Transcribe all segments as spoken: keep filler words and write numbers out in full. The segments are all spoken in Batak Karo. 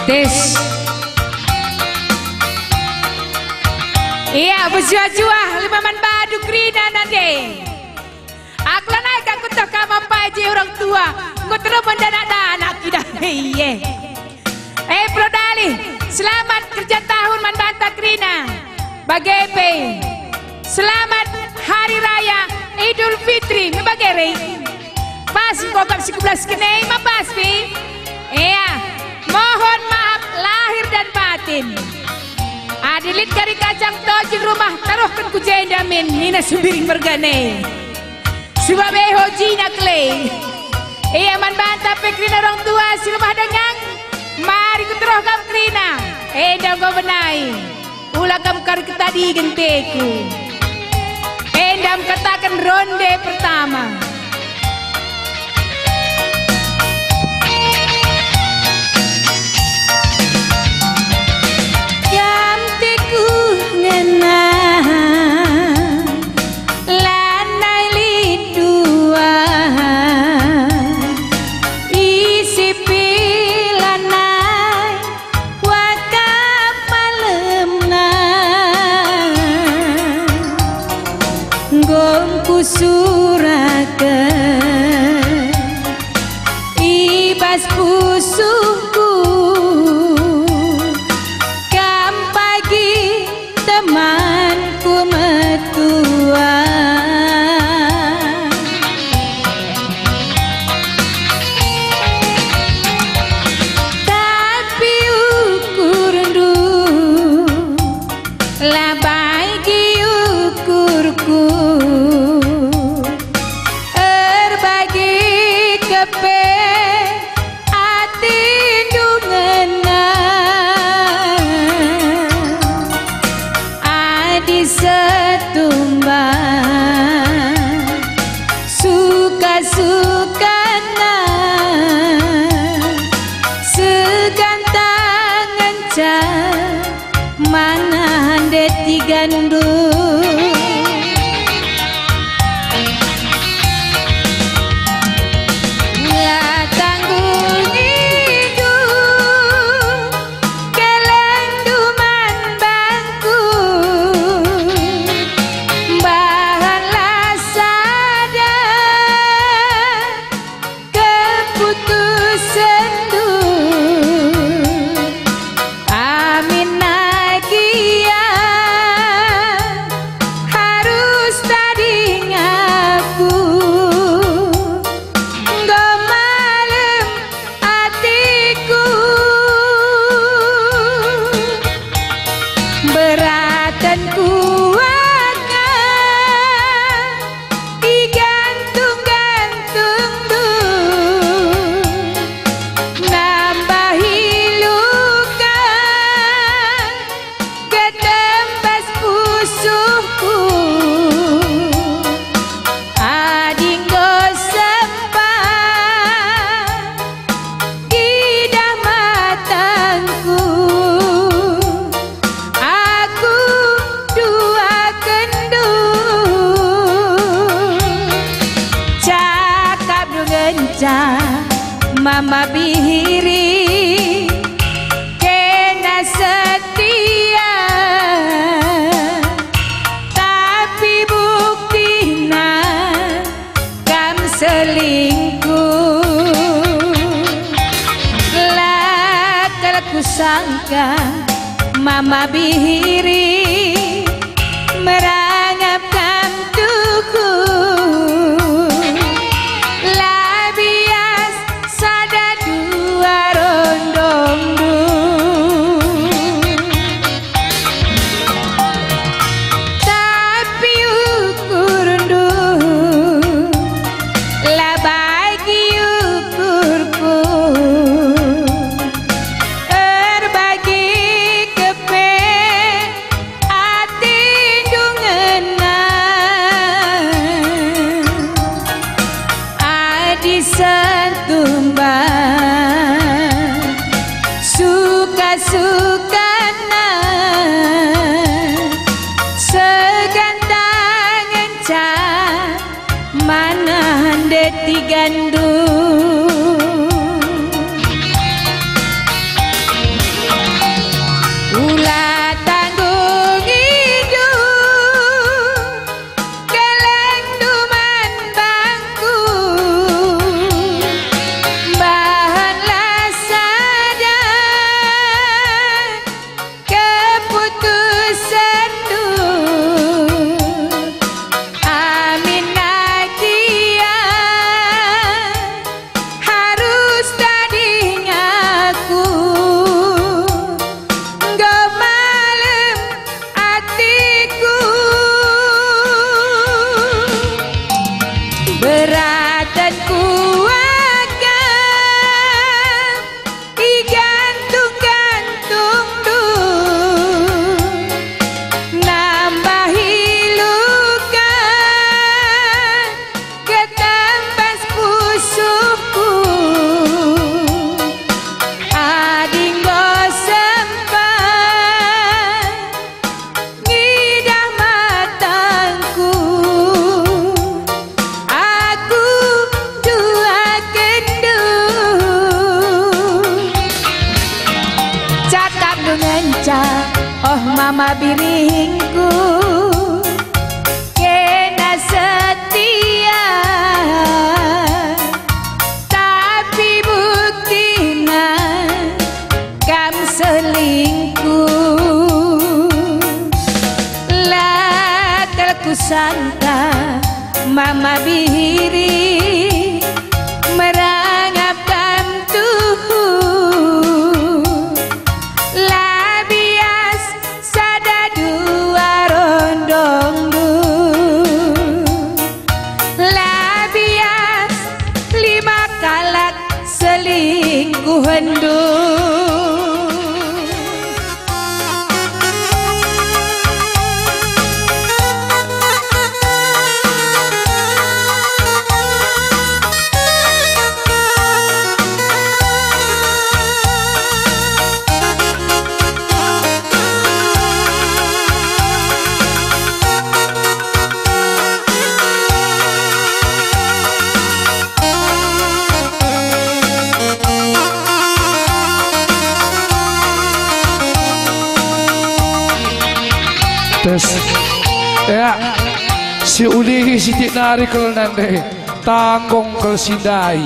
Tes. Ia, bejuah-juah lima man bandu kerina nande. Aku lanai ka kutoh kam ampai je orang tua, enggo terus man danak-danak idah. Iye. Eh, Bro Dali, selamat kerja tahun man banta kerina. Bage pe, selamat Hari Raya Idul Fitri me bage re. Pas enggo kap si kubelas kenai ma pas pe. Ea, mohon maaf lahir dan batin. Adi lit kari kacang tojing rumah, taruhken ku jenda min, nina Sembiring mergane. Subab e ho jina kele. Ea, man banta pe kerina orang tua si rumah dengang, mari kuteruh kam kerina. Enda enggo benai. Ula kam kari ketadi genteku. Enda me kataken ronde pertama. Kam teku ngena, lanai lit dua, ise pe lanai wakap malemna. Enggo kusuraken i bas pusuhku, kam pagi temanku metua. Tapi ukurndu la bagi ukurku, erbagi kepe atindu ngena. Adi setumba suka-sukana, segantang ngenca mana ndet igandu. La tanggung idu kelendu man bangku, bahanlah sada keputusenndu. Amin nagia harus tading aku, enggo malem atiku, beraten kuakap igantung-gantungndu, nambahi luka getembas pusuhku. Adi enggo sempat idah matangku, aku duakenndu. Cakapndu ngenca mama bihiri kena setia, tapi buktina kam selingkuh. La kal kusangka mama bihiri merangap kam tuhu. La bias sada dua rondongndu. Tapi ukurndu la bagi ukurku, erbagi kepe atindu nge. Ngenca, oh mama biringku, kena setia, tapi buktina kam selingkuh. La kal kusangka mama biring merangap kam tuhu. La bias sada dua rondongndu, la bias lima kalak selingkuhenndu. Terus, ya, siulihi sitik nari kal nande, tanggung kal si ndai.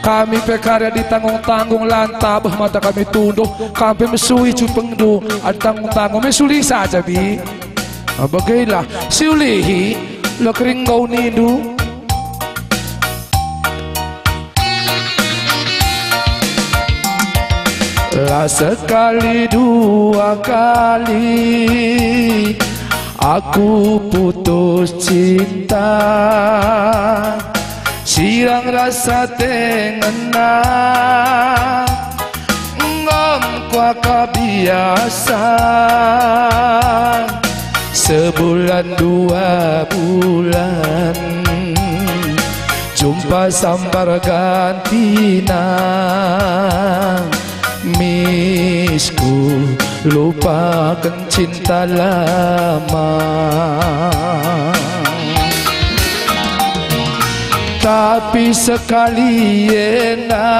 Kami pe kari ditanggung-tanggung, la ntabeh mata kami tunduh, kam pe mesui cupengndu adi tanggung-tanggung, mesuli saja, Bi. Ah, bagailah, siulihi, la kering enggo nindu. La sekali dua kali aku putus cinta, sirang ras ate ngena. Enggo kuakap biasa, sebulan dua bulan, jumpa sambar gantina. Mis kulupaken cinta lama. Tapi sekali enda,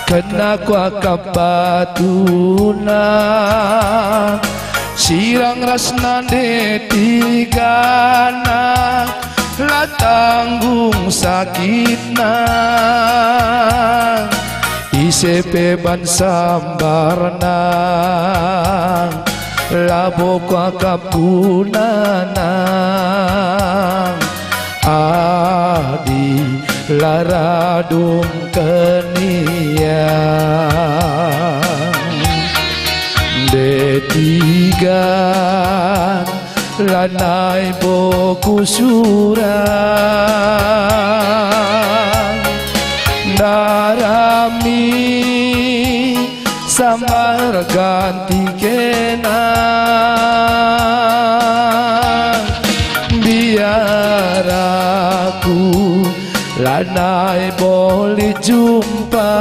kena kuakap batuna, sirang ras nande tigana, la tanggung sakitna, ise pe ban sambarna, labo kuakap gunana. Adi la radungken ia, ndetigan lanai boku sura, ndarami sambar ganti kena. Biar aku lanai boli jumpa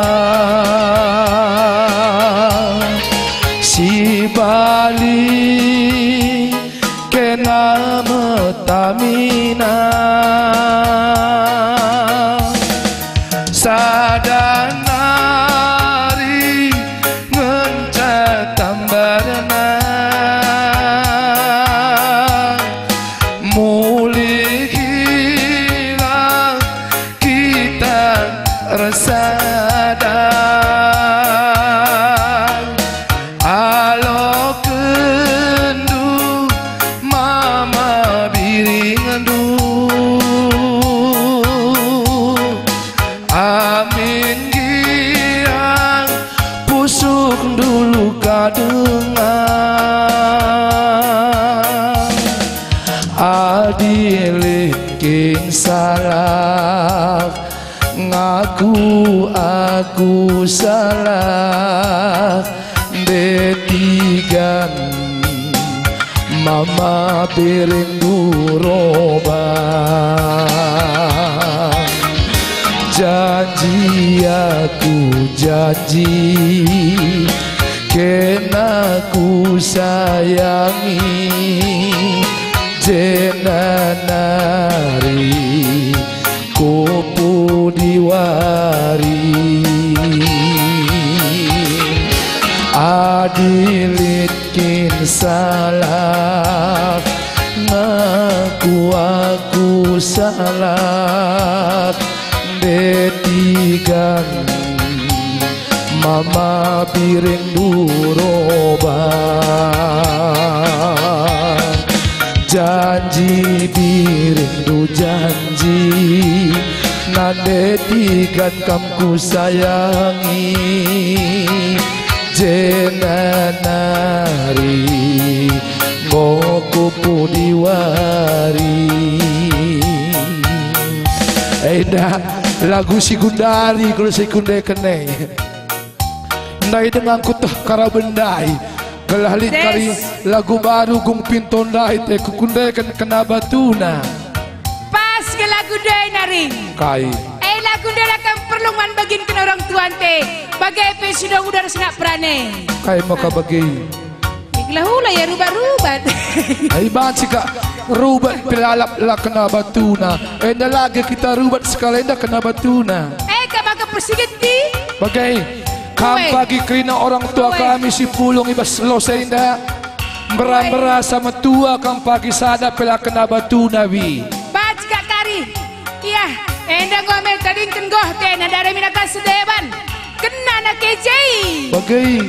si bali kena metamina. Sada nari ngenca tambarna, mulihilah kita ersada. Alokenndu mama biringndu, amin gia pusukndu luka denga. Adi lit kin salah, ngaku aku salah, ndetigan mama biringndu roba. Janji aku janji, kena ku sayangi, jenari ku pudi wari. Adi lit kin salah, ngaku aku salah, ndetigan mama biring duroba. Janji biring du janji, nande tigan kam kusayangi. Jenari enggo kupudi wari. Enda lagu si gundari, kalau si kundeken e. Ndai denga kuteh karaben ndai, gelah lit kari lagu baru Gung Pinto ndai te kukundeken kena batuna. Pas nge lagu ndai nari. Kai? Eh, lagu ndai la kam perlu man bagin kena orang tuan te. Bage pe si dong udar senak perane. Kai maka bage? Gelah ula ia rubat-rubat. Ai banci kak rubat pe lalap la kena batuna. Enda lage kita rubat sekali enda kena batuna. Eh, kak maka persigeti. Bage, kam pagi kerina orang tua kami si pulung i bas los enda. Mbera-mbera sama tua kam pagi sada pe la kena batuna wi. Banci kak kari. Iya, enda enggo me tadingken goh te nadare mina ka sedeban. Kena na kejei. Bage.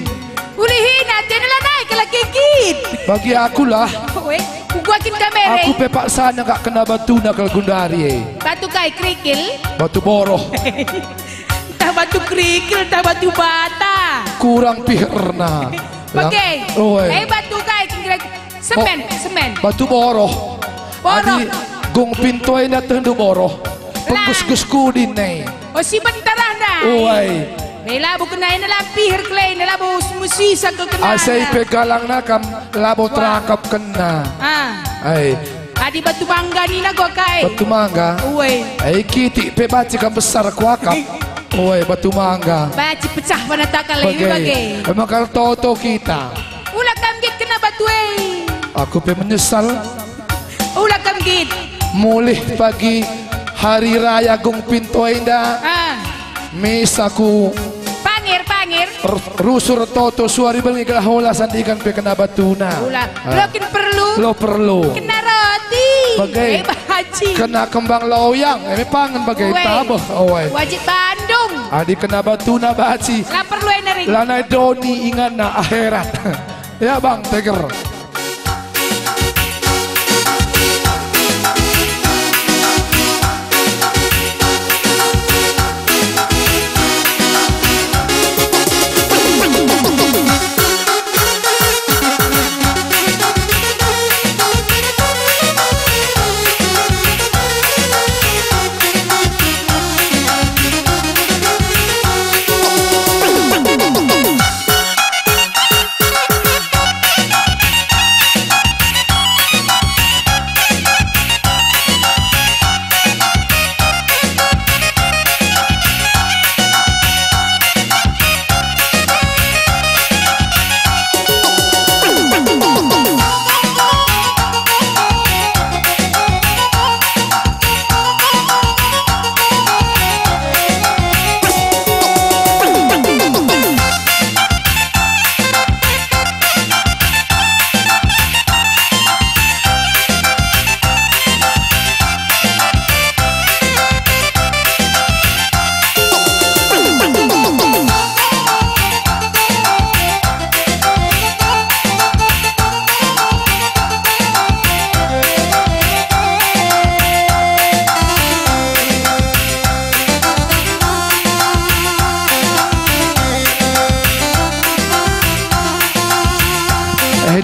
Ulihina tena lanai kalak kegit. Bagi aku lah. Weh, kuguakin kamera. Aku pe paksa nengkak kena batuna kal gundari e. Batu kai kerikil? Batu boroh. Ntah batu kerikil, ntah batu bata. Kurang piherna. Bage. Lang-, oh, eh. Eh, batu kai kira-kira? Semen, oh, semen. Batu boroh. Boroh. Adi Gung Pinto enda tehndu boroh. Lah. Penggus-gus kudin ne. Oh, si bentar ah, ndai. Uai. Bela bukan enda la piher kele, enda labo musi sakal kena. Asai pe galangna kam labo terangkap kena. Ah. Ai. Adi batu mangga nina gua kai. Batu mangga. Uai. Ai kitik pe banci kam besar kuakap. Uai, batu mangga. Banci pecah mana takal ini bage. Emang kal toto kita. Ula kam git kena batu e. Aku pe menyesal. Ula kam git. Mulih pagi hari raya Gung Pinto enda. Ah. Mis aku. Pangir, pangir. R-, rusur toto suari bengi gelah ola sandikan pe kena batuna. Ula. Ah. Lo kin perlu? Lo perlu. Kena roti. Bage. Eh, baci. Kena kembang loyang. Eh, pangan bage. Uwe. Tabeh. Owe. Wajib Bandung. Adi kena batuna baci. La perlu enering. Lanai doni inganna akhirat. Ya, Bang, teger.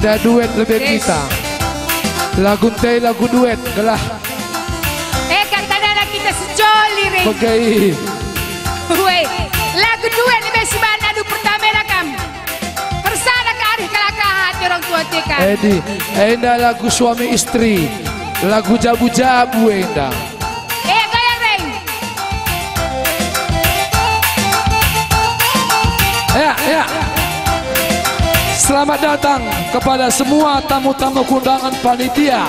Eda duet lebe kita. Lagu ntei lagu duet gelah. Eh, kan tadana kita sejoli, Ring. Bage. Weh, lagu duet lebe si bana adu pertama lah kam. Persada ka arih kalaka hati orang tua tika. Edi, enda lagu suami istri, lagu jabu-jabu enda. Eh, goyang, Ring. Ya, ya. Selamat datang kepada semua tamu-tamu undangan panitia.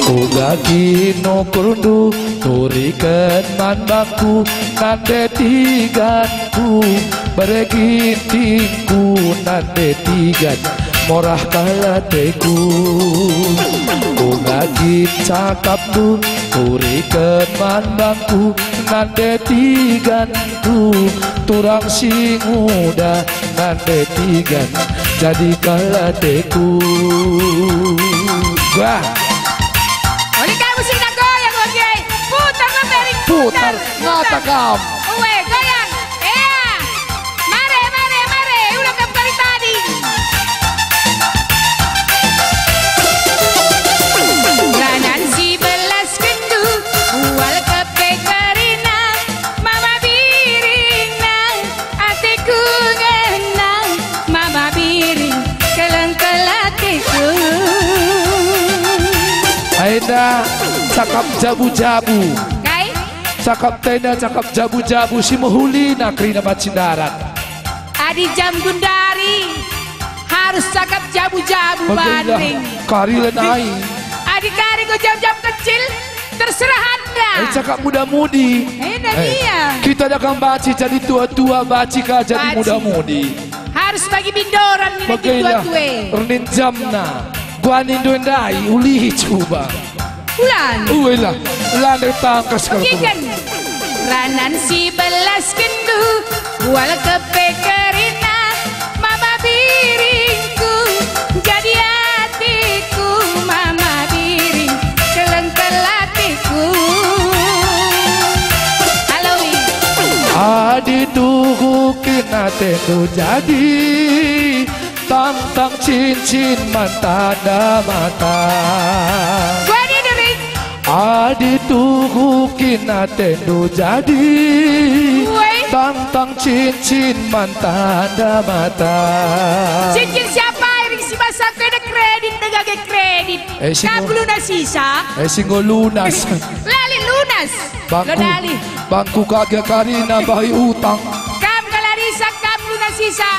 Uga kin ukurndu turiken man bangku, nande tiganku, bere gintingku, nande tigan, morah kal ateku. Uga kin cakapndu turiken man bangku, nande tiganku, turang si nguda, nande tigan, jadi kal ateku. Wah. Oli kamu sina goyang, oke. Putar lebe ring, putar, putar, ngata kam. Uwe, goyang. Ea. Mare, mare, mare. Ulang kam kari tadi. Ranan si belas kendu, bual kepe kerina, mama biringna. Ateku ngena mama biring, keleng kal ateku. Enda cakap jabu-jabu. Kai? Cakap tenda, cakap jabu-jabu si mehulina kerina banci ndarat. Adi jam gundari harus cakap jabu-jabu. Bagailah banding. Kari lenai. Adi kari ko jam-jam kecil, terserah anda. Eh, cakap muda-mudi. Eh, nah, eh, iya. Kita dakang banci jadi tua-tua, banci ka jadi banci. Muda-mudi. Harus bagi bindoran ni tua-tua. Bagailah ernin jamna. Guani ndoi ndai, ulihi cuba. Ulan. Uilah, landai tangkas kal. Oke, kuba. Kan. Ranan si belas kendu, bual kepe kerina, mama biringku, jadi ateku, mama biring, keleng kal ateku. Aloi. Adi tuhu kin atendu jadi, tangtang cincin man tanda mata. Wadi deri. Adi tuhu kin atendu jadi, woi, tangtang cincin man tanda mata. Cincin siapa ring si basa kena kredit, degage kredit. Eh, si kam ngo-, lunas sisa. Eh, si ngo lunas. Lali lunas. Bangku, lo dali. Bangku kage karina bahi utang. Kam kalarisa, kam lunas sisa.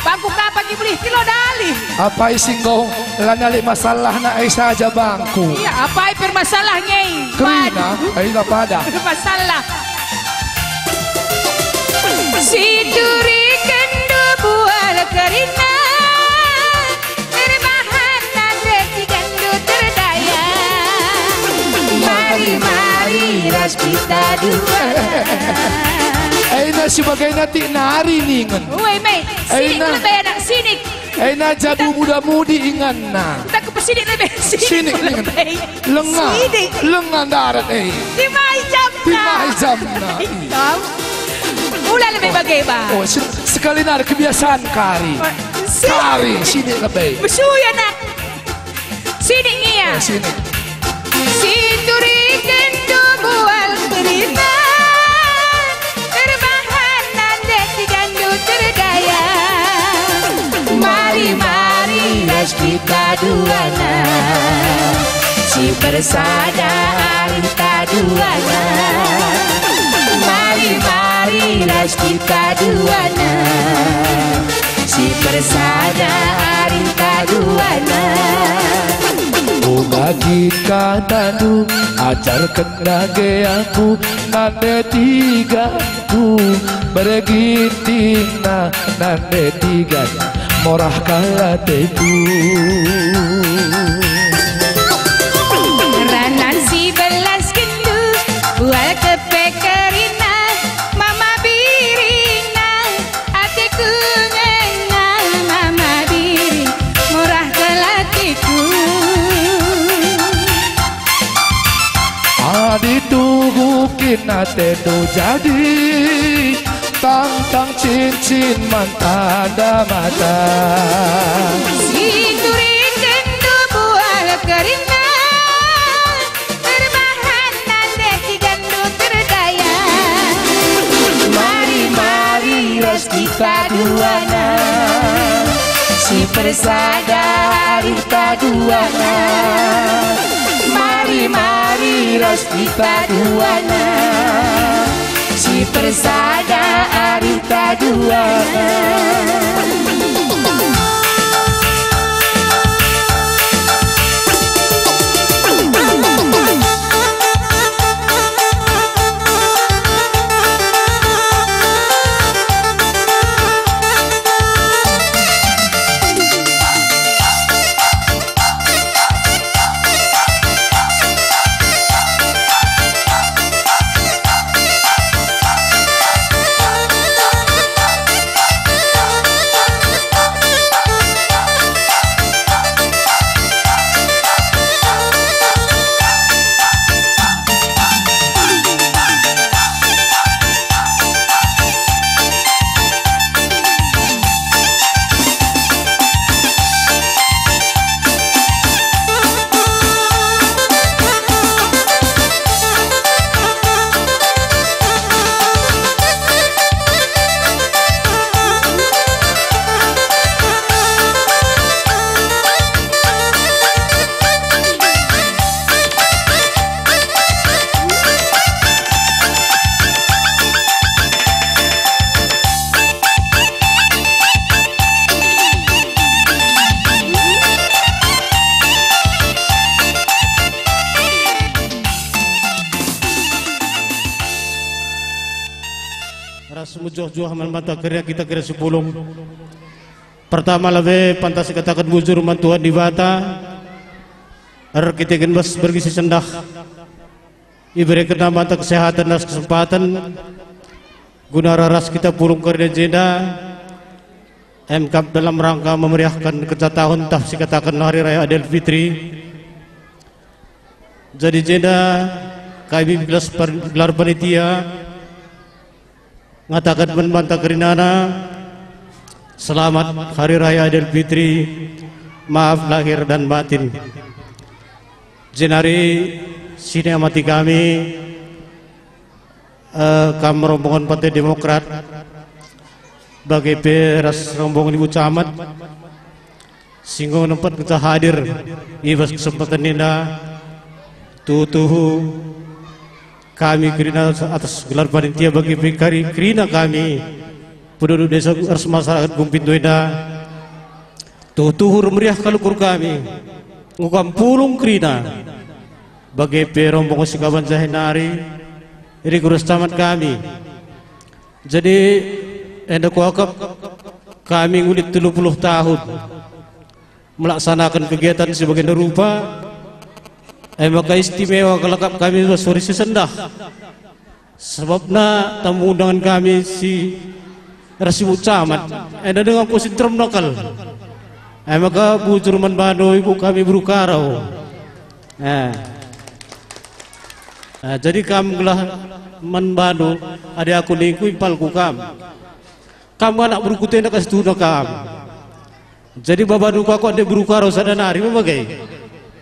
Bangku kapak ibulih kilo dali. Apai si enggo lanali masalahna ai saja bangku. Iya, apai permasalahnya i? Kerina, waduh. Ai la pada. Masalah. Situriken du bual kerina. Erbahan nande tigandu terdaya. Mari, mari ras kita dua. Ena sebagai nati nari ningen. Uwe, mei. Sinik lebe anak, sinik. Ena jabu muda-mudi inganna. Tak kepesinik lebe, sinik. Sinik ningen. Lebe. Lenga. Sinik. Lenga ndarat, eh. Timai jamna. Timai jamna. Ula lebe bage, ba. Oh, se-, sekali nari kebiasaan kari. Si- Kari, sinik lebe. Besuya, nak. Sinik ngia. Oh, sinik. Situriken du bual kerina. Erbahan nande tigandu terdaya. Mari, mari ras kita duana. Si persada arihta duana. Mari, mari ras kita duana. Si persada arihta duana. Uga kin katandu, ajarken dage aku, nande tiganku, bere gintingna, nande tigan, morah kal ateku. Ranan si belas kendu, bual kepe kerina, mama biringna, ateku ngena mama biring, morah kal ateku. Adi tuhu kin atendu jadi, tangtang cincin man tanda mata. Situriken du bual kerina, erbahan nande tigandu terdaya. Mari, mari ras kita duana, si persada arihta duana. Mari, mari ras kita duana, si persada arihta duana. Semujuah-juah man banta kerina kita kerina si pulung. Pertama lebe pantah sikataken bujur man Tuhan Dibata, erkiteken bas bagi si sendah iberekenNa banta kesehatan ras kesempaten guna ras kita pulung kerina jenda, emkap dalam rangka memeriahkan kerja tahun tah sikataken Hari Raya Idul Fitri. Jadi jenda kami gelas per-, gelar panitia ngataken man banta kerinana, selamat Hari Raya Idul Fitri, maaf lahir dan batin. Jenari sini amati kami, eh, kam rombongan Partai Demokrat, bage pe ras rombongan Ibu Camat, si enggo nempat kita hadir i bas kesempatan enda, tuhu-tuhu kami kerina atas gelar panitia bage pe kari kerina kami penduduk desa ras masyarakat Gung Pintu enda, tuhu-tuhu ermeriah kal ukur kami, enggo kam pulung kerina, bage pe rombongan si kaban jahe nari, iri guru ras camat kami. Jadi, enda kuakap kami ngulit telu puluh tahun melaksanaken kegiatan si bagenda rupa, e maka istimewa kal akap kami bas wari si sendah. Sebabna tamu undangan kami si ras Ibu Camat, enda denga ku si nteremna kal. E maka bujur man bandu Ibu kami beru Karo. Eh. Eh, jadi kam gelah man bandu, adi aku ningku impalku kam. Kam anak beru Kutenda ka situhuna kam. Jadi babandu ka aku ande beru Karo sada nari me bage.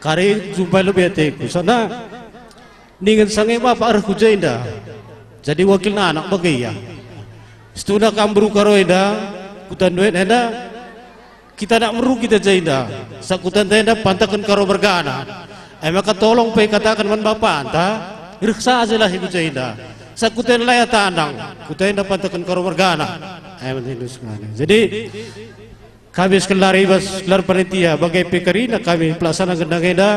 Kari jumpai lebe ateku, sana ningen sange bapa reh ku jenda. Jadi wakilna anak bage ia. Situhuna kam beru Karo enda, kutandu enda, kita anak beru kita jenda. Sakutanta enda pantaken Karo mergana. E maka tolong pe kataken man bapanta, reh saja lah ku jenda. Sakutanta laya tandang, kutenda pantaken Karo mergana. E, jadi, kami sekelari bas gelar panitia, bage pe kerina kami pelaksana gendang enda,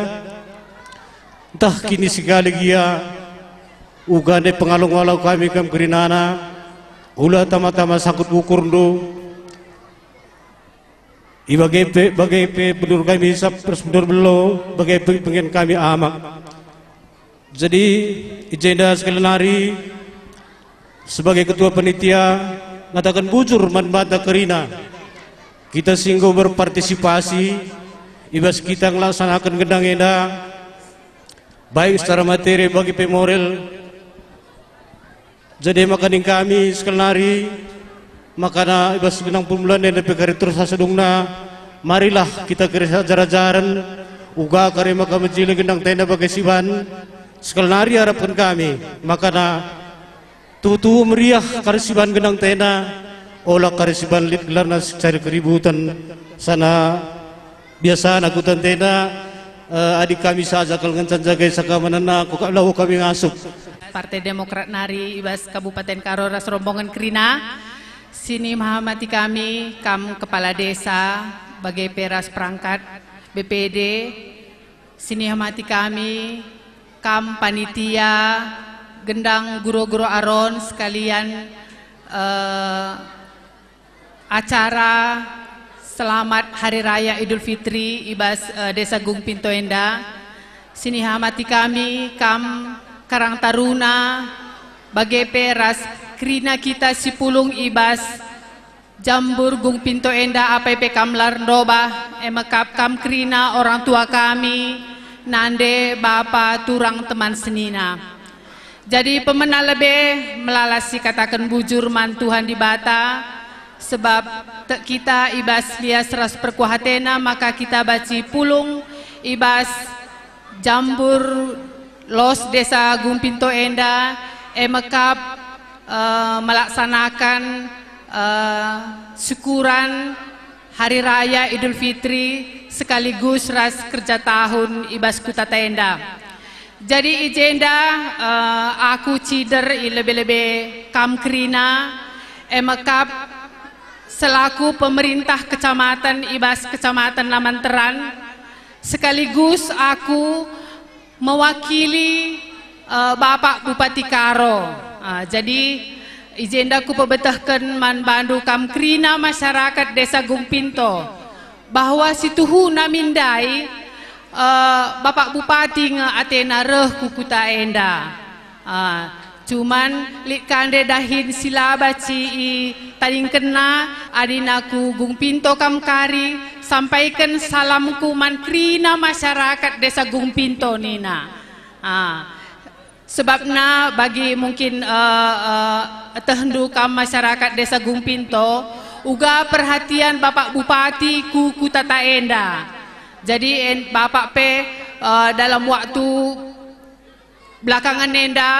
ntah kini sekali gia, uga ande pengalo-ngalo kami kam kerinana, ula tama-tama sangkut ukurndu, i bage pe, bage pe pendur kami isap ras pendur belo, bage pe pengen kami amak. Jadi, i jenda sekali nari, sebagai ketua panitia, ngataken bujur man banta kerina. Kita si enggo berpartisipasi i bas kita ngelaksanaken gendang enda, baik secara materi bagi pe moral. Jadi maka ning kami sekali nari, makana i bas gendang permulaan enda pe kari terus asa dungna, marilah kita kari sajar-ajaren, uga kari maka mejile gendang enda bage siban, sekali nari arapken kami, makana tuhu-tuhu meriah kari siban gendang enda, ola kari siban lit gelarna secari keributan, sana biasana kutanta enda, eh, adi kami saja kal ngencan jagai sakamanenna, kuakap labo kami ngasup. Partai Demokrat nari i bas Kabupaten Karo ras rombongan kerina, si nihamati kami, kam kepala desa, bage pe ras perangkat B P D, si nihamati kami, kam panitia, gendang guru-guru Aron sekalian, eh, acara Selamat Hari Raya Idul Fitri i bas, eh, Desa Gung Pinto enda. Si nihamati kami, kam Karang Taruna, bage pe ras kerina kita si pulung i bas Jambur Gung Pinto enda, apai pe kam lar ndobah, e mekap kam kerina orang tua kami, nande, bapa, turang, teman senina. Jadi pemena lebe melala sikataken bujur man Tuhan Dibata, sebab tek kita i bas lias ras perkuah ateNa maka kita banci pulung i bas Jambur los Desa Gung Pinto enda, e mekap, eh, melaksanakan, eh, syukuran Hari Raya Idul Fitri sekaligus ras kerja tahun i bas kutata enda. Jadi i jenda, eh, aku cider i lebe-lebe kam kerina, e mekap selaku pemerintah kecamatan i bas Kecamatan Laman Teran, sekaligus aku mewakili, eh, Bapak Bupati Karo. Ah, jadi, I jenda kupebetehken man bandu kam kerina masyarakat Desa Gung Pinto, bahwa situhuna min ndai, eh, Bapak Bupati nge atena reh ku kuta enda. Ah, cuman lit ka nde dahin si la banci itadingkenna, adina ku Gung Pinto kam kari, sampaiken salamku man kerina masyarakat Desa Gung Pinto nina. Ah, sebabna bagi mungkin, eh, eh, etehndu kam masyarakat Desa Gung Pinto, uga perhatian Bapak Bupati ku kutata enda. Jadi en, Bapak pe, eh, dalam waktu belakangen enda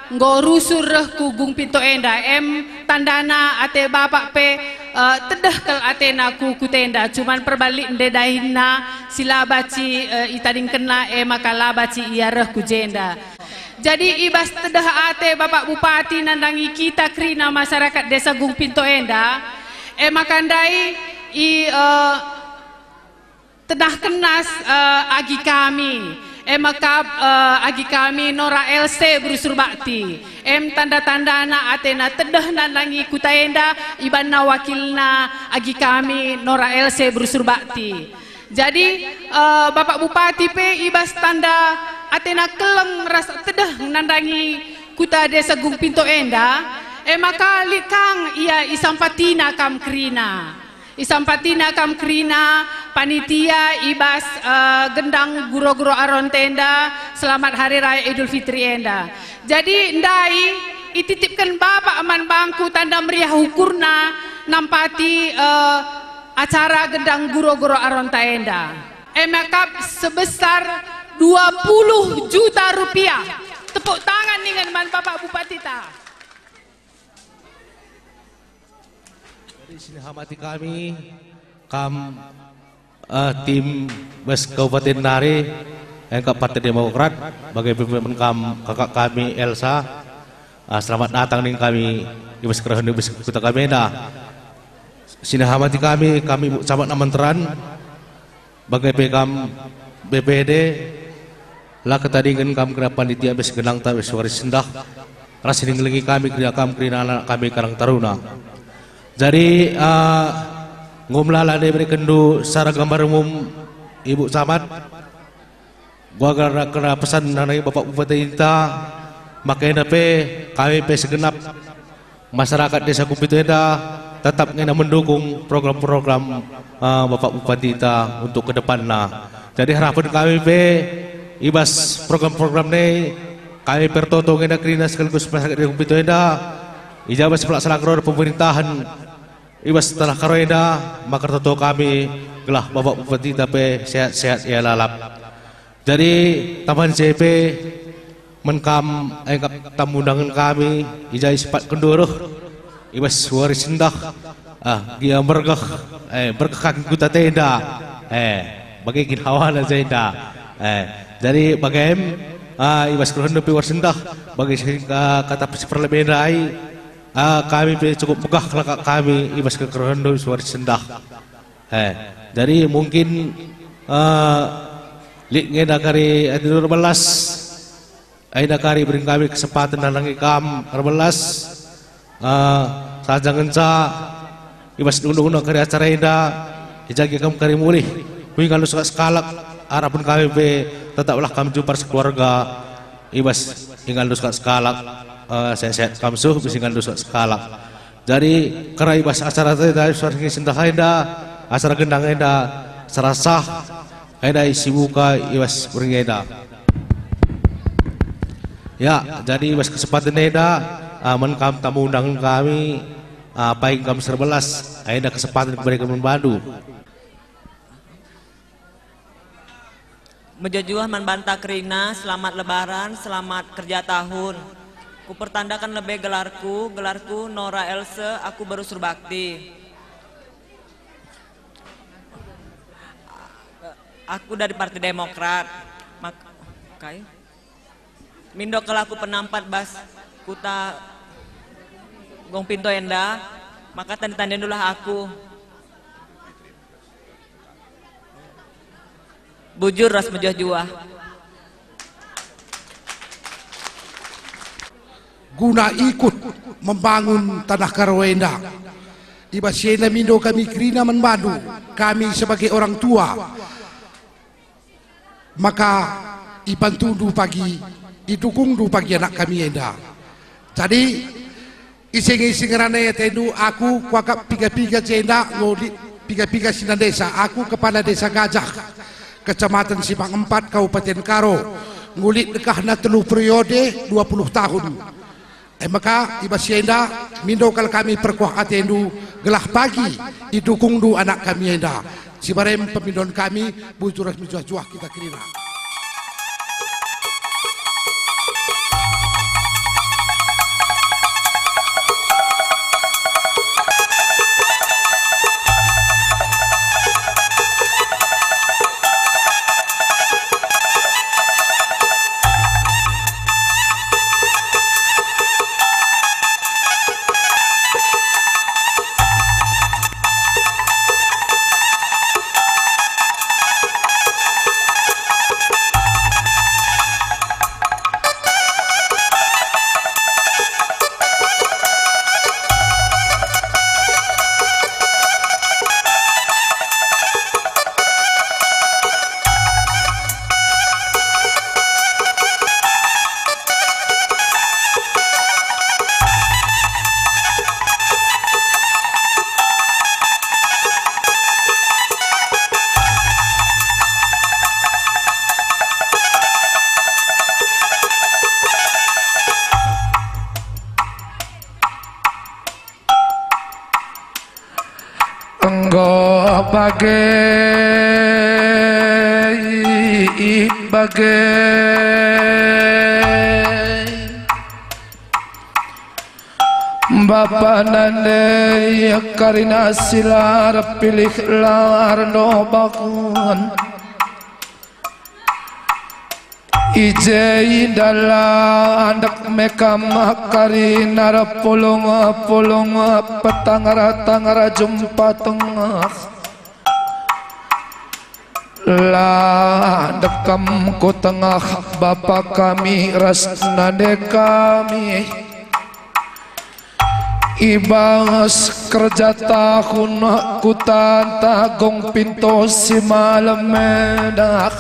enggo rusur reh ku Gung Pinto enda, em tandana ate Bapak pe, eh, tedeh kal atena ku kuta enda, cuman perbalikna nde dahinna si la banci, eh, itadingkenna, e maka la banci ia reh ku jenda. Jadi i bas tedeh ate Bapak Bupati nandangi kita kerina masyarakat Desa Gung Pinto enda, e maka ndai i, eh, tedahkenna, eh, agi kami, e maka, eh, agi kami Nora Else Berusur Bakti. Em tanda-tandana atena tedeh nandangi kuta enda ibanna wakilna agi kami Nora Else Berusur Bakti. Jadi, eh, Bapak Bupati pe i bas tanda atena keleng ras tedeh nandangi kuta Desa Gung Pinto enda, e maka lit kang ia isampatina kam kerina. Isampatina kam kerina panitia i bas, eh, gendang guro-guro aronta enda, selamat Hari Raya Idul Fitri enda. Jadi, ndai ititipken Bapak man bangku tanda meriah ukurna nampati, eh, acara gendang guro-guro aronta enda. E maka sebesar dua puluh juta rupiah. Tepuk tangan ningen man Bapak Bupatita. Jadi, sinihamati kami, kam, eh, tim bas Kabupaten nari, engkap Partai Demokrat, bage pe man kam kakak kami Elsa. Ah, selamat datang ning kami i bas kerehen i bas kuta kami enda. Sinihamati kami, kami Ibu Camat Namanteran, bage pe kam B P D, la ketadingen kam kerina panitia bas genangta bas wari sendah, ras ninggelengi kami kerina kam kerina anak kami Karang Taruna. Jadi, ah, enggo melala nde iberekenndu secara gambar umum, Ibu Camat, Gua kena pesan nandangi Bapak Bupati enda, maka enda pe kami pe segenap masyarakat Desa Gung Pinto enda tetap ngena mendukung program-program, eh, Bapak Bupati enda untuk ke depanna. Jadi harapen kami pe i bas program-program nai, kami pe ertoto ngena kerina sekaligus masyarakat Desa Gung Pinto enda, i ja bas pelaksanaan roda pemerintahan i bas taneh Karo enda, maka ertoto kami gelah Bapak Bupati enda pe sehat-sehat ia lalap. Jadi, taman C P, man kam engkap tamu undangen kami, i ja isipatkenndu reh, i bas wari sendah, ah, gia mergeh, eh, mergeh kaki kuta enda, eh, bage kin hawana jenda, eh, jadi bagem, ah, i bas kerehenndu pe wari sendah, bage si, ah, kata si perlebe ndai, ah, kami pe cukup megah kal kami i bas kekerehenndu wari sendah. Eh, jadi mungkin, eh, lit nge enda kari adi erbelas, enda kari bering kami kesempatan nandangi kam erbelas, eh, saja ngenca i bas dungdungna kari acara enda, i ja gia kam kari mulih, ku ingan sekalak, harapen kami pe tetaplah kam jumpa sekeluarga i bas ingan sekalak, eh, sehat-sehat kam suh, bas ingan sekalak. Jadi, kari i bas acara enda, acara gendang enda, serasah enda isibuka i bas berngi enda. Ya, jadi i bas kesempatan enda, ah, man kam tamu undangen kami, ah, paing kam serbelas, enda kesempatan kubereken man bandu. Mejuah-juah man banta kerina, selamat Lebaran, selamat kerja tahun. Kupertandaken lebe gelarku, gelarku Nora Else, aku berusur bakti. Aku dari Partai Demokrat. Mak-, kai? Mindo kal aku penampat bas kuta Gung Pinto enda, maka tande-tandendulah aku. Bujur ras mejuah-juah. guna ikut membangun Tanah Karo enda. I bas si enda mindo kami kerina man bandu, kami sebagai orang tua, maka ibantundu pagi, idukungndu pagi anak kami enda. Jadi, ising-ising rana atendu, aku kuakap piga-piga jenda, nggo lit piga-piga senina desa. Aku kepala Desa Gajah, Kecamatan Simpang Empat, Kabupaten Karo, nggo lit dekahna telu periode, dua puluh tahun. E maka, i bas si enda, mindo kal kami perkuah atendu, gelah pagi idukungndu anak kami enda. Sibarem pemindon kami, bujur ras mejuah-juah kita kerina. Enggo bage, bage. Bapa nande karina si la erpilih la ernobaken. I je enda la ndek me kam karina erpulung-pulung, petangar-tangar jumpa tengah. La ndek kam ku tengah bapa kami ras nande kami. I bas kerja tahun kutanta gong pinto si malem enda.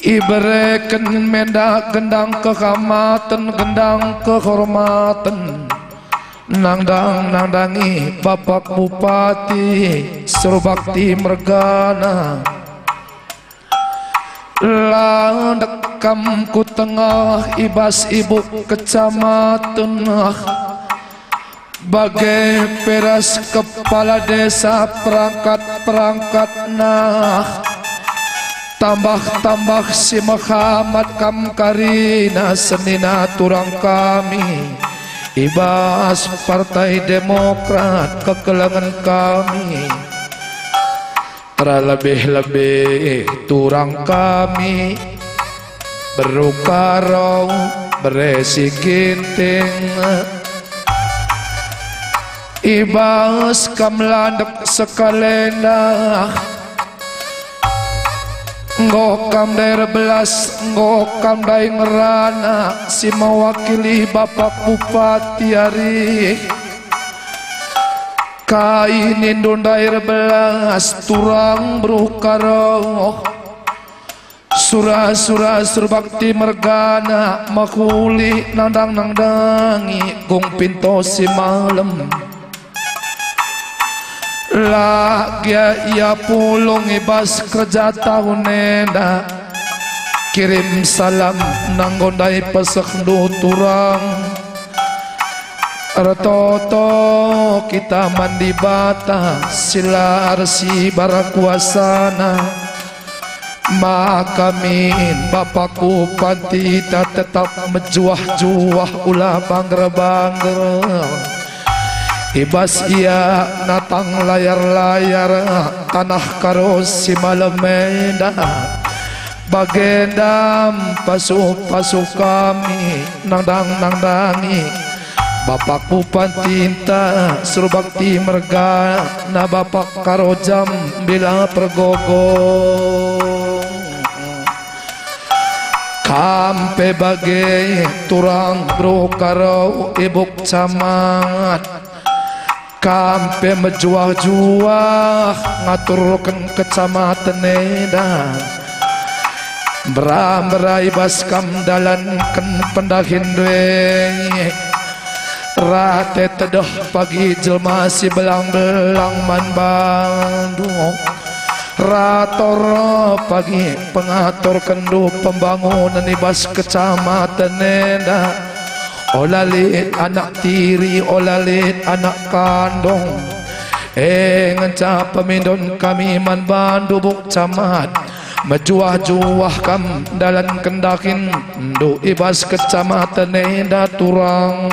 Ibereken me enda gendang kehamaten, gendang kehormaten. Nangdang-nangdangi Bapak Bupati Surbakti mergana. La ndek kam ku tengah i bas ibu kecamatan, bage pe ras kepala desa perangkat-perangkatna. Tambah-tambah si mehamat kam karina senina turang kami i bas Partai Demokrat kekelengen kami. Terlebih-lebih turang kami, beru Karo, bere si Ginting. I bas kam la ndek sekalenda, enggo kam ndai erbelas, enggo kam ndai ngerana si mewakili Bapak Bupati ari. Kai nindu ndai erbelas turang beru Karo. Sura-sura Surbakti mergana mehuli nangdang-nangdangi gong pinto si malem. La gia ia pulung i bas kerja tahun enda. Kirim salam nanggo ndai pesehndu turang. Ertoto kita man Dibata si la ersibar kuasana, maka min Bapak Bupati ta tetap mejuah-juah, ula bangger-bangger. I bas ia natang layar-layar tanah Karo si malem enda. Bagenda pasu-pasu kami nangdang-nangdangi Bapak Bupatinta Surbakti mergana, Bapak Karo Jambila Pergogo. Ampe bage turang beru Karo ibuk camat. Kam pe mejuah-juah ngaturken kecamaten enda. Mbera-mbera i bas kam ndalanken pendahinndu e. Rate tedeh pagi jelma si belang-belang man bandu. Rator pagi pengaturkenndu pembangunen i bas kecamaten enda. Ola lit anak tiri, ola lit anak kandung. E ngenca pemindon kami man bandu buk camat. Mejuah-juah kam ndalanken dahinndu i bas kecamaten enda turang.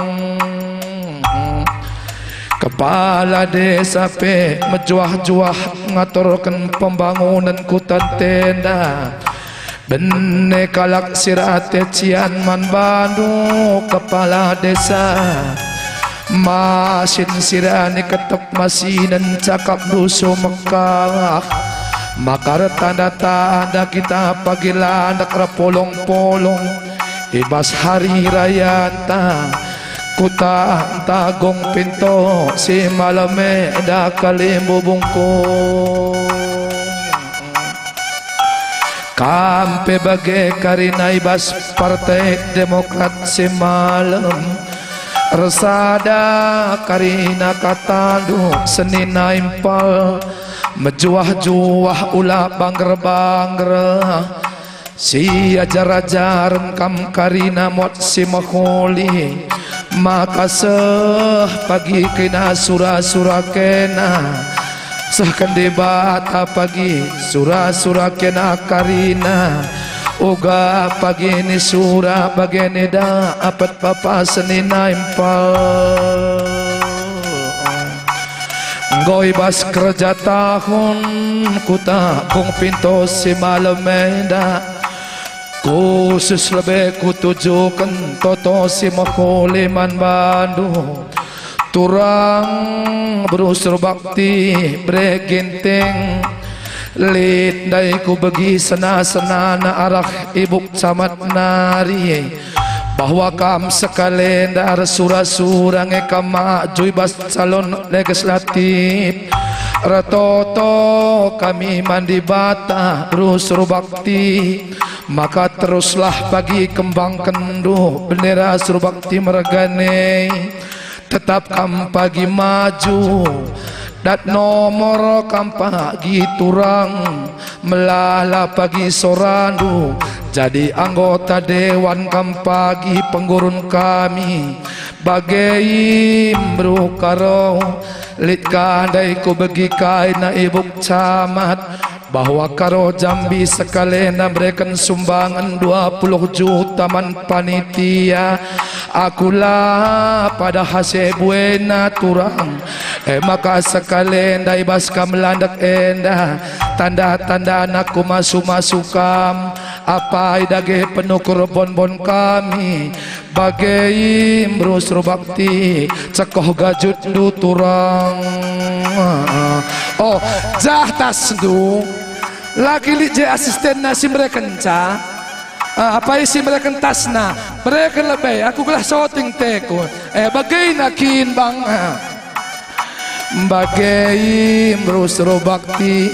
Kepala desa pe mejuah-juah ngaturken pembangunen kuta enda. Bene kalak si rate cian man bandu kepala desa. Masin sirani ketep masinen cakapndu sumekah. Maka ertanda-tanda kita pagi landak erpolong-polong i bas hari rayanta. Kuta ntah Gung Pinto si malem enda kalimbubu bungkung. Kam pe bage kerina i bas Partai Demokrat si malem. Ersada kerina katandu senina impal, mejuah-juah ula bangger-bangger. Si ajar-ajaren kam kerina muat si mehuli, maka seh pagi kena sura-sura kena. Sehken Dibata pagi sura-sura kena kerina, uga pagi ni sura bage nida apet bapa senina impal. Enggo i bas kerja tahun kuta Gung Pinto si malem enda, khusus lebe kutujuken toto si mehuli man bandu. Turang beru Surbakti bere Ginting, lit ndai kubegi sena-senana arah ibuk camat nari, bahwa kam sekalenda ersura-sura nge kam maju i bas calon legislatif. Ertoto kami man Dibata beru Surbakti, maka teruslah pagi kembangkenndu bendera Surbakti mergane. Tetap kam pagi maju, dat nomor kam pagi turang, melala pagi sorandu, jadi anggota dewan kam pagi penggurun kami. Bage imbru Karo, lit ka ndai kubegi kaina ibuk camat, bahwa Karo Jambi sekalenda mereken sumbangen dua puluh juta man panitia. Aku la pada hase buena turang, e maka sekalenda i bas kam landek enda, tanda-tandana kumasu-masu kam, apai dage penukur bon-bon kami. Bage imbru Surbakti, cekoh gajutndu turang. Oh, jah tasndu. La kin lit je asistenna si merekenca? Ah, apai si mereken tasna? Mereken lebe, aku gelah soting teku. Eh, bagena kin, Bang? Ah. Bage imbru Surbakti,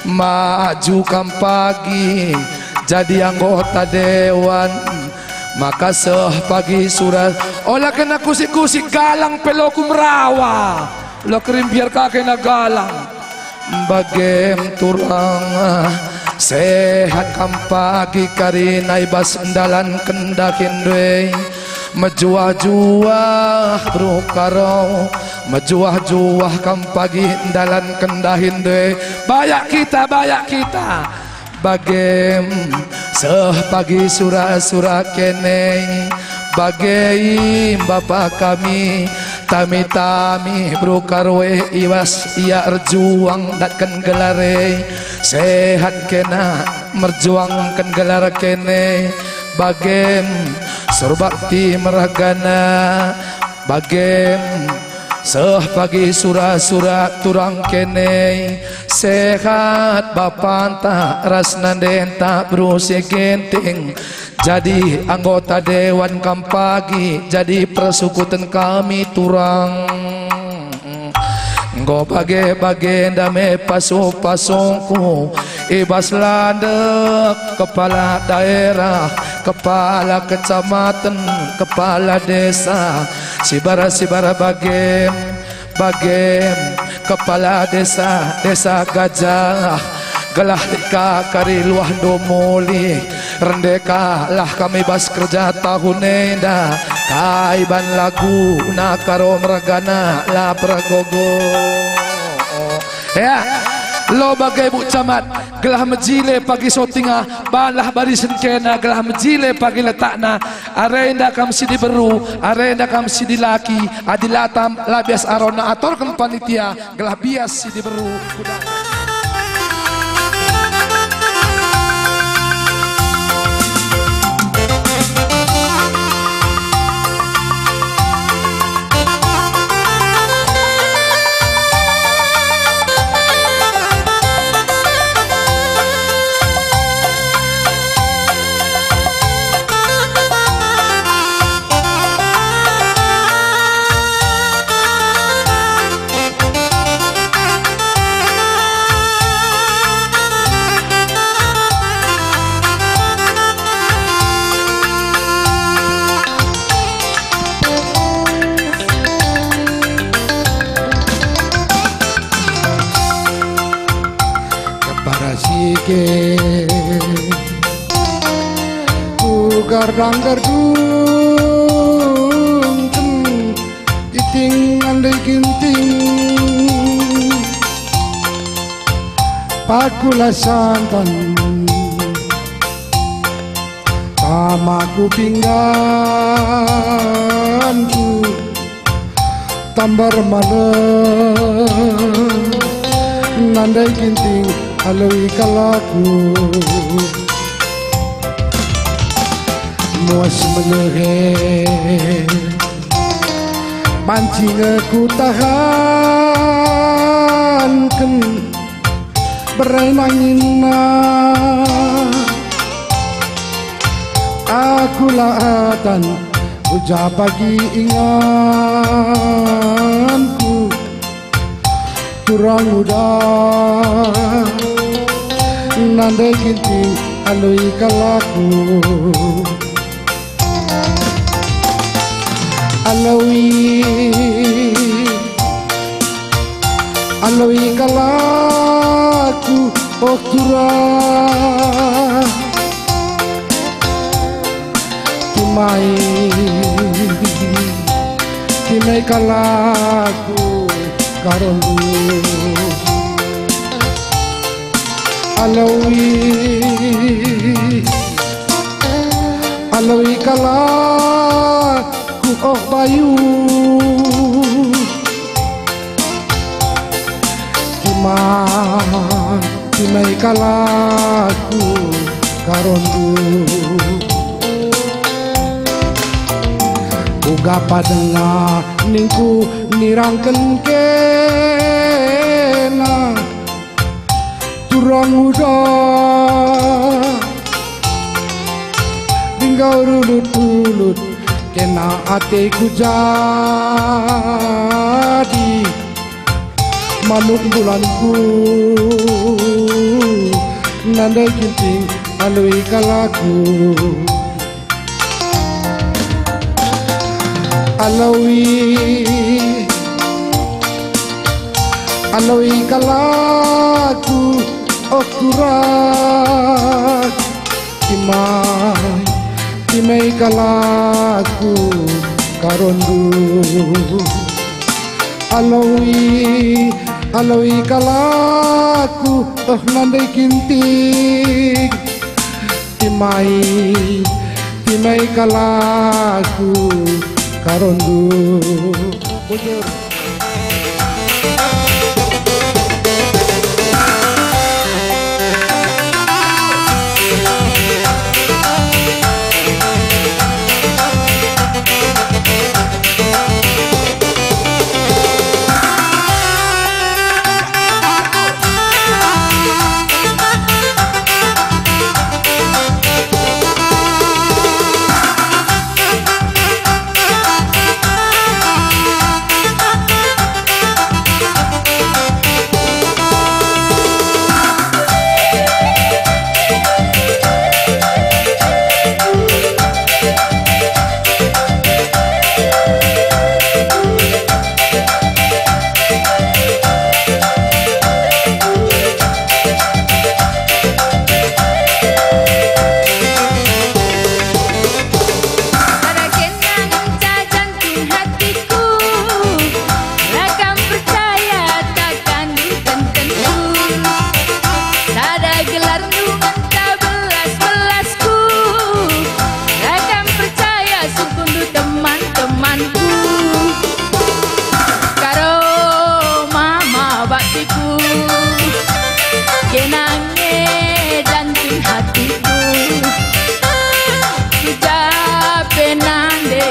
maju kam pagi jadi anggota dewan, maka seh pagi sura. Ola kena kusik-kusik, galang pe loku merawa, la kerim biar ka kena galang. Bagem turang, sehat kam pagi kerina i bas ndalanken dahinndu e. Mejuah-juah beru Karo, mejuah-juah kam pagi ndalanken dahinndu e. Bayak kita, bayak kita. Bagem seh pagi sura-sura kene. Bage imbapa kami, tami-tami beru Karo e i bas ia erjuang datken gelar e. Sehat kena merjuangken gelar kene. Bagem Surbakti mergana, bagem Seh pagi sura-sura turang kene, sehat bapanta ras nandenta beru si Ginting. Jadi anggota dewan kam pagi, jadi persekutuan kami turang. Enggo bage-bagenda me pasu-pasungku, i bas landek kepala daerah, kepala kecamatan, kepala desa, sibar-sibar bagem, bagem, kepala desa, desa Gajah, gelah lit ka kari luahndu mulih, rende ka lah kami bas kerja tahun enda, kai ban laguna karo mergana la pergogo. Ya, lo bage Buk Camat, gelah mejile pagi sotingna, banlah barisen kena gelah mejile pagi letakna, arenda kam si diberu, arenda kam si dilaki, adi la tam, la bias arona atorken panitia, gelah bias si diberu. Kepara sige ku gardang-gardungken Ginting, Nandai Ginting, pakula santan tama ku pingganku, tambar malem Nandai Ginting aloi kalakku. Muas melehe banci nge kutahanken bere nanginna. Aku la atan uja pagi inganku. Turang uda Nandai Ginting aloi kalakku. Aloi, aloi kalakku, oh turang. Timai, timai kalakku karondu. Aloi, aloi kalakku, oh bayu. Timai, timai kalakku karondu. Uga pa denga ningku nirangken kena turang uda. Dinggau rulut-rulut kena ateku jadi manuk bulanku, Nandai Ginting aloi kalakku. Aloi, aloi kalakku, oh turang. Timai, timai kalakku karondu. Aloi, aloi kalakku, oh Nandai Ginting. Timai, timai kalakku karondu. Bujur.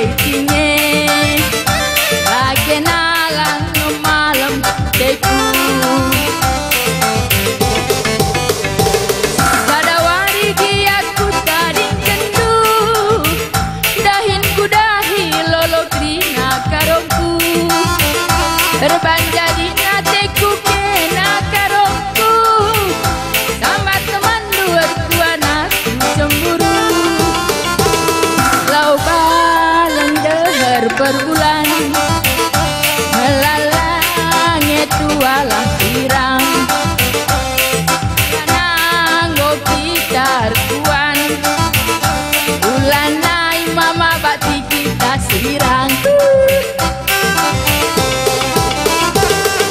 Ine, la kena lang malem ateku. Sada wari gia kutadingkenndu, dahin kudahi lolo kerina karongku. Erban jadin ateku kena karongku. Sambat temanndu erkuan aku cemburu. Lau balen deher perbulan, melala nge tualah sirang. Nanggo kita erkuan, ulanai mama bakti kita sirang.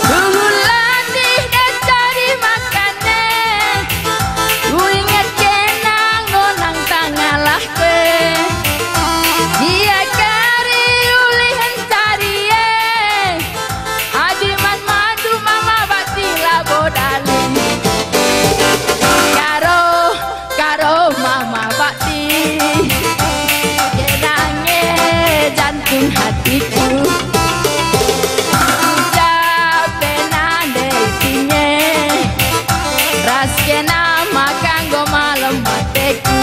Dulu latih dacari makan e, kuinget kenang nonang tangalah pe. Ia kari ulih encari e, adi man mandu mama bakti labo daling. Karo Karo mama bakti, kena nge jantung hatiku. Ucap pe nande isi nge, ras kena maka enggo malem ateku.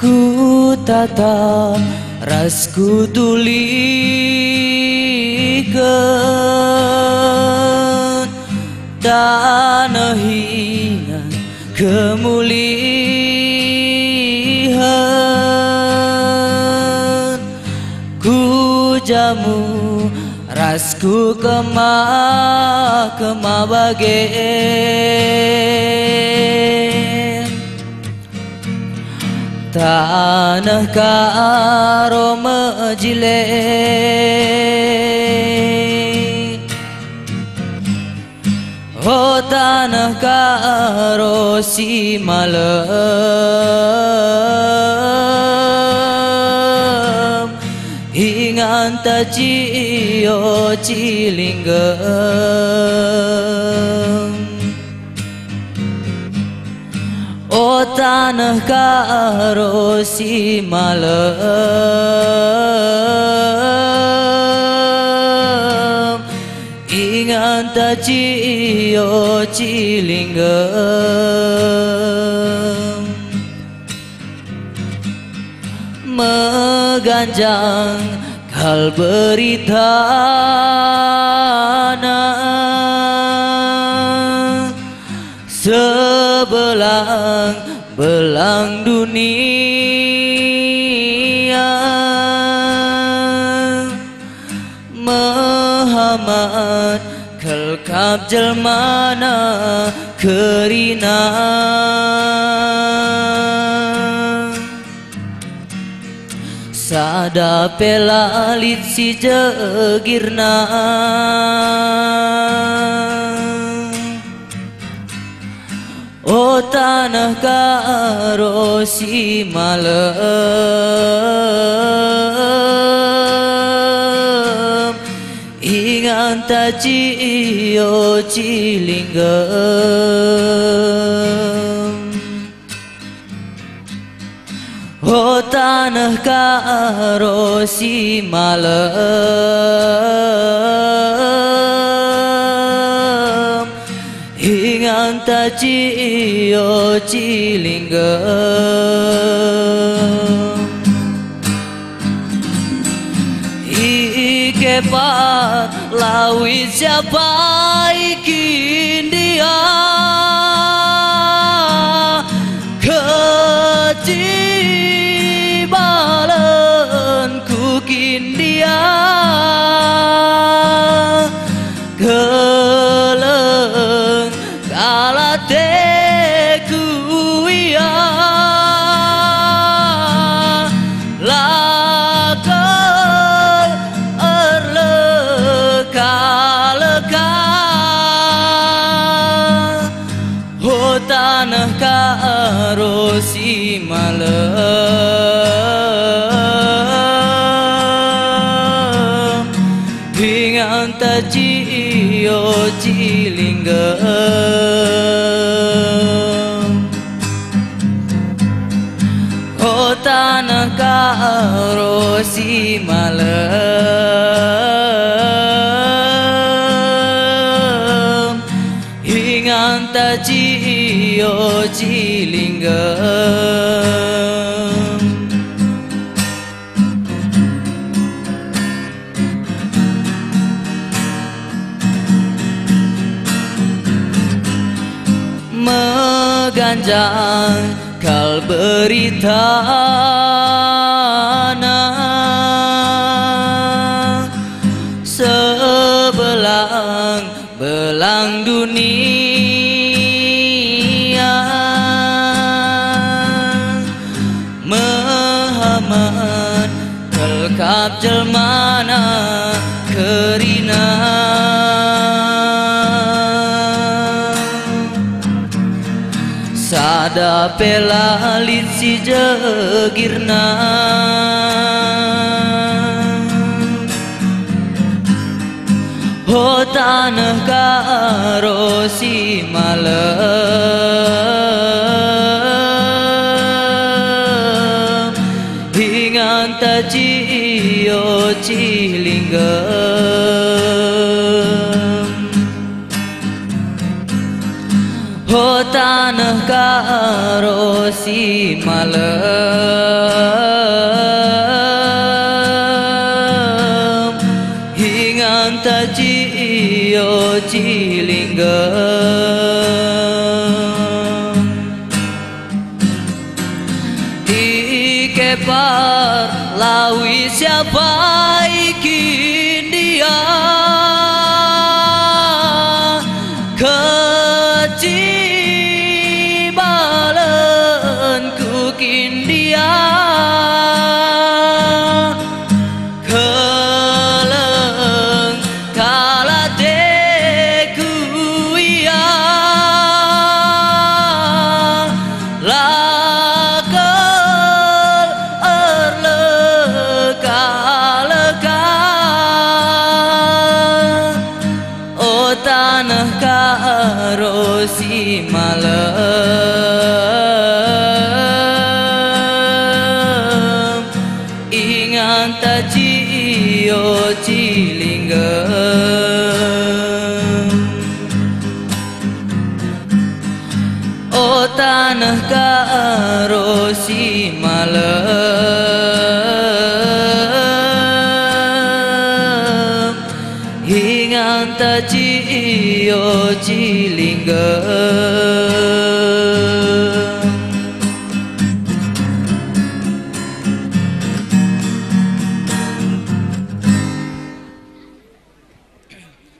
Kutatap ras kutulihken taneh ingan kemulihen. Kujamu ras kukemah-kemah bage. Taneh Karo mejile. O taneh Karo si malem, inganta Cio Cilinggem. O taneh Karo si malem, inganta Cio Cilinggem. Meganjang kal beritana, sebelang-belang dunia. Mehamat kal kap jelmana kerina. Sada pe la lit si jegirna. O taneh Karo si malem, inganta Cio Cilinggem. O taneh Karo si malem, inganta Cio Cilinggem. Ikepat lawit siapai kindia, kecibalen ku kindia, keleng kal ateku ia, la kal erleka-leka. O taneh Karo si malem, inganta Cio Cilinggem. O taneh Karo si malem, inganta Cio Cilinggem. Meganjang kal beritana, sebelang-belang dunia. Mehamat kal kap jelmana kerina. Sada pe la lit si jegirna. O taneh Karo si malem, inganta Cio Cilinggem. O taneh Karo si malem, Parlawi siapai kin dia, keci balenku kin dia, keleng kal ateku ia, la kal erleka-leka. O taneh Karo si malem, inganta cio cilinggem. O taneh Karo si malem, inganta cio cilinggem.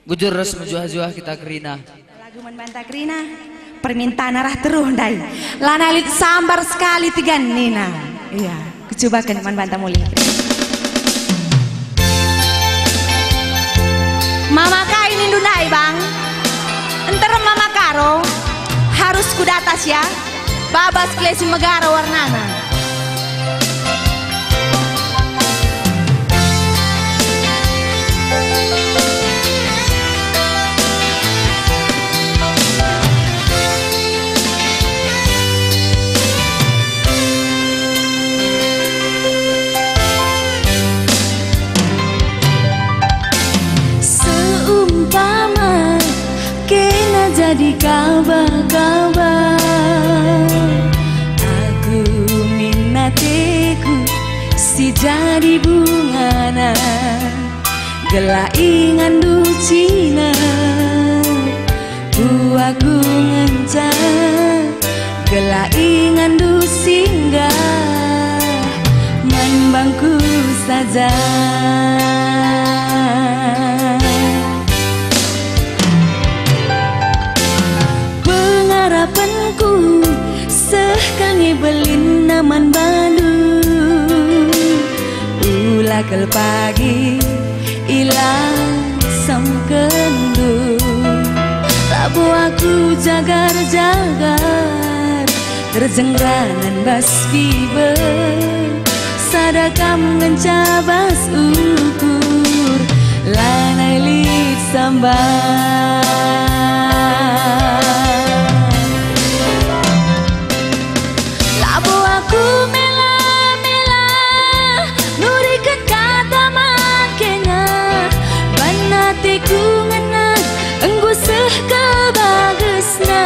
Bujur ras mejuah-juah kita kerina. Lagu man banta kerina, permintaan arah teruh ndai. Lanai lit sambar sekali tiga nina. Iya, kucubaken man banta mulih. Mama kai nindu ndai, Bang? Nterem Mama Karo, harus ku datas ya. Babas klesi megara warnana. Seumpama kena jadi kaba-kaba, aku min ateku si jadi bungana, gelah inganndu cina. Ku aku ngenca, gelah inganndu singgah man bangku saja. Pengarapenku seh kal nge belinna man bandu, ula kal pagi ilasangkenndu. Labo aku jagar-jagar, terjeng ranan bas pibe, sada kam ngenca bas ukur, lanai lit sambar. Labo aku mela-mela nuriken kata man kena, ban ateku ngena enggo seh kal bagesna.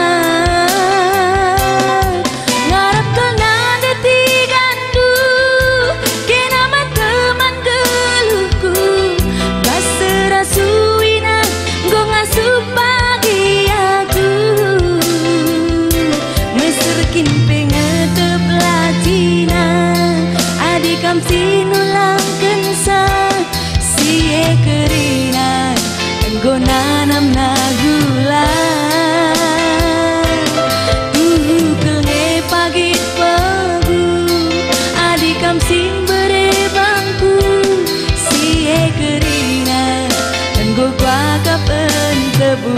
Ngarap kal nande tigandu, kena man teman geluhku, bas sera suina enggo ngasup pagi aku. Meser kin pe ngetep lacina, adi kam si nulangkenca, si e kerina enggo nanamna gula. Tuhu kal nge pagit pegu, adi kam si mbere bangku, si e kerina enggo kuakap entebu.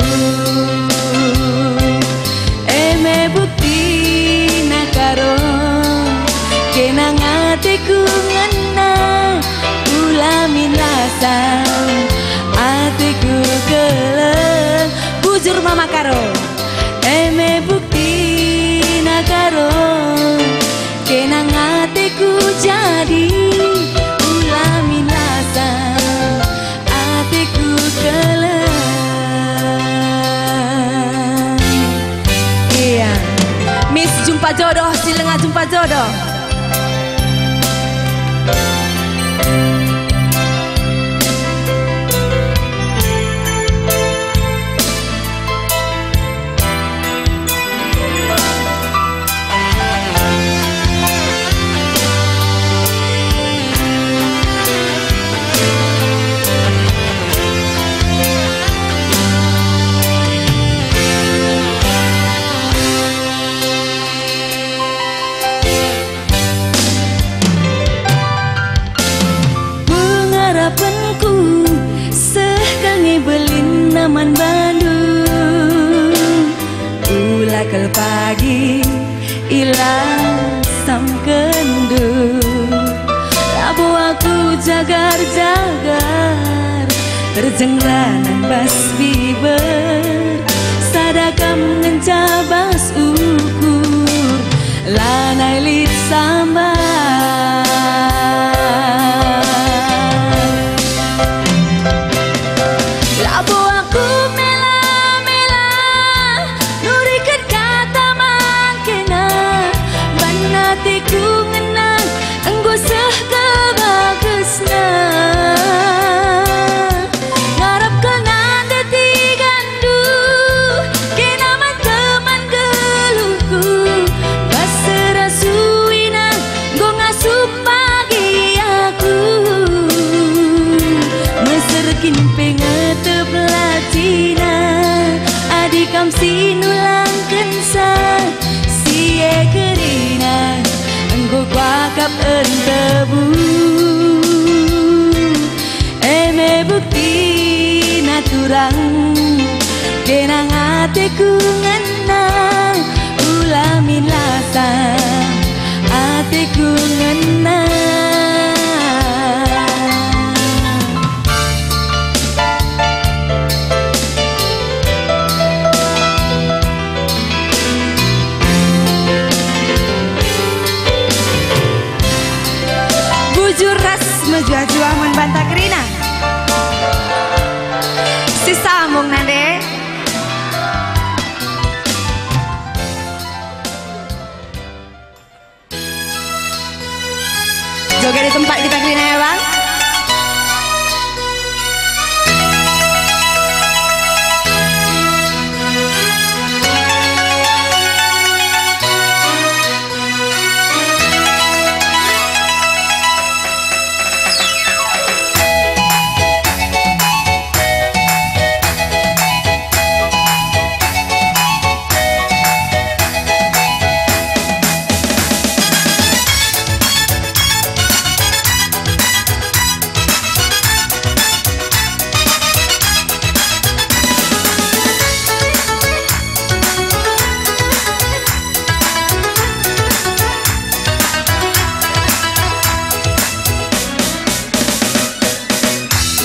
E me buktina Karo, kena ateku ngena, ula min lasang ateku keleng. Bujur Mama Karo. E me buktina Karo, kena ateku jadi, ula min lasang ateku keleng. Iya. Miss Jumpa Jodoh, si langa jumpa jodoh. Pagi ilasangkenndu, labo aku jagar-jagar, terjeng lanang bas biber, sada kam ngenca bas ukur, lanai lit sambat. Labo aku mela-mela, nuriken kata man kena, ban ateku ngena, enggo seh kebagesna. Ngarap kal nande tigandu, kena man teman geluhku, bas sera suina, enggo ngasup pagi aku. Meser kin pe ngetep lacina, adi kam si nulangkenca, si e kerina, enggo kuakap entebu. E me buktina turang, kena ateku ngena, ula min lasang ateku ngena. Bujur ras mejuah-juah man banta kerina. Sisambung nande. Joget di tempat kita kerina ya, Bang.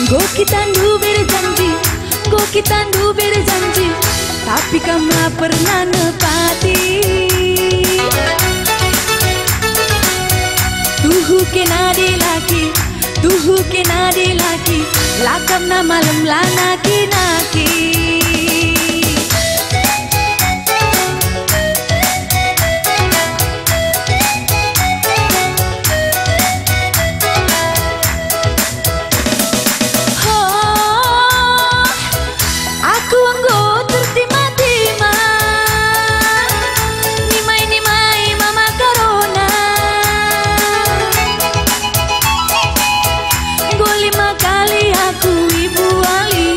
Enggo kita ndu berjanji, enggo kita ndu berjanji, tapi kam la pernah nepati. Tuhu kena dilaki, tuhu kena dilaki, la kam na malem la naki-naki. Ho, aku enggo tertima-tima, nimai-nimai mama karona. Enggo lima kali aku ibuali.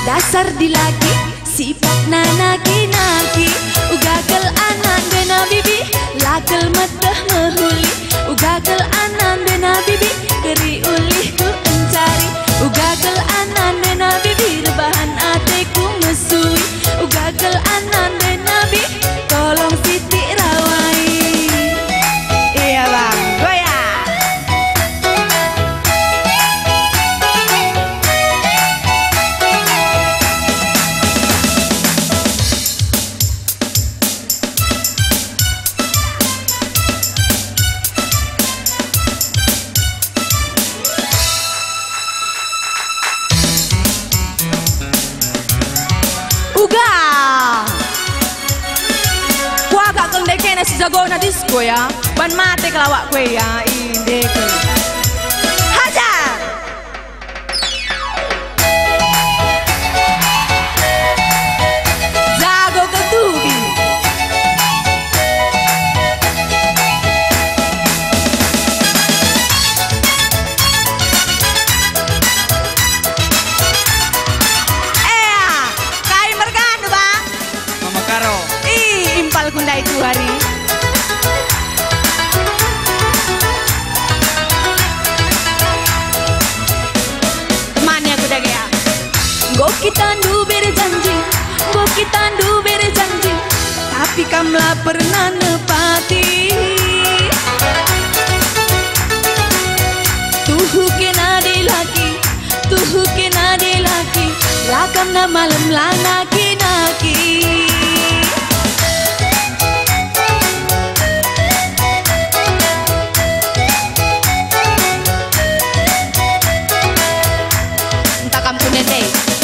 Dasar dilaki, sipatna naki-naki, uga kal anak ndena bibi, la kal meteh mehuli, uga kal anak ndena bibi, keri ulihku encari, uga kal anak ndena bibi, rebahan ateku mesui, uga kal anak ndena bibi, tolong sitik rawai. Iya, Bang, goyang. Uga! Kuagak kal ndekena si jagona disko ya, ban mate kal awakku e ya, i ndeke. Hajar! Jago ketubi. Ea, kai mergandu, Bang? Mama Karo. Ih, impalku ndai tuhari. La pernah nepati. Tuhu kena dilaki, tuhu kena dilaki, lakam na malem la naki-naki. Enta kam ku nende.